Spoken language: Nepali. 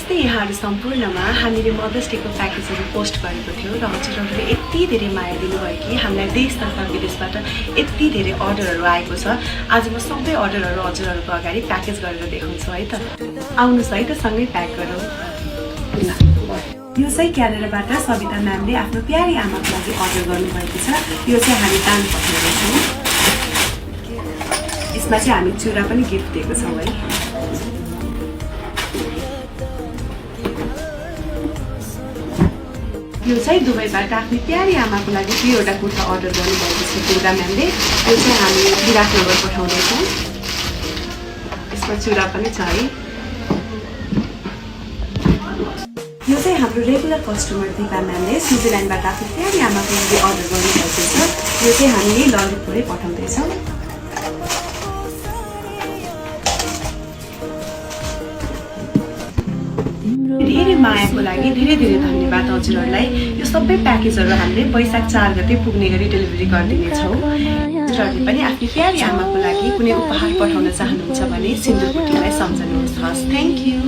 नमस्ते यहाँहरू सम्पूर्णमा हामीले मदर्स डेको प्याकेजहरू पोस्ट गरेको थियौँ र हजुरहरूले यति धेरै माया दिनुभयो कि हामीलाई देश तथा विदेशबाट यति धेरै अर्डरहरू आएको छ। आज म सबै अर्डरहरू हजुरहरूको अगाडि प्याकेज गरेर देखाउँछु है त। आउनुहोस् है त सँगै प्याक गरौँ। यो चाहिँ क्यानाडाबाट सविता म्यामले आफ्नो प्यारी आमाको लागि अर्डर गर्नुभएको छ। यो चाहिँ हामी दान पठाउँदैछौँ। यसमा चाहिँ हामी चुरा पनि गिफ्ट दिएको छौँ है। यो चाहिँ दुबईबाट आफ्नो प्यारी आमाको लागि 2वटा कुर्ता अर्डर गर्नुभएको छ दुर्गा म्यामले। यो चाहिँ हामी विराटनगर पठाउँदैछौँ। यसमा चुरा पनि छ है। यो चाहिँ हाम्रो रेगुलर कस्टमर दिपा म्यामले स्विजरल्यान्डबाट आफ्नो प्यारी आमाको लागि अर्डर गर्नुभएको छ। यो चाहिँ हामीले ललितपुरै पठाउँदैछौँ। धेरै मायाको लागि धेरै धेरै धन्यवाद हजुरहरूलाई। यो सबै प्याकेजहरू हामीले वैशाख 4 गते पुग्ने गरी डेलिभरी गरिदिनेछौँ। हजुरहरूले पनि आफ्नो प्यारी आमाको लागि कुनै उपहार पठाउन चाहनुहुन्छ भने सिन्दुरकुटीलाई सम्झनुहोस्। हस्, थ्याङ्क यू।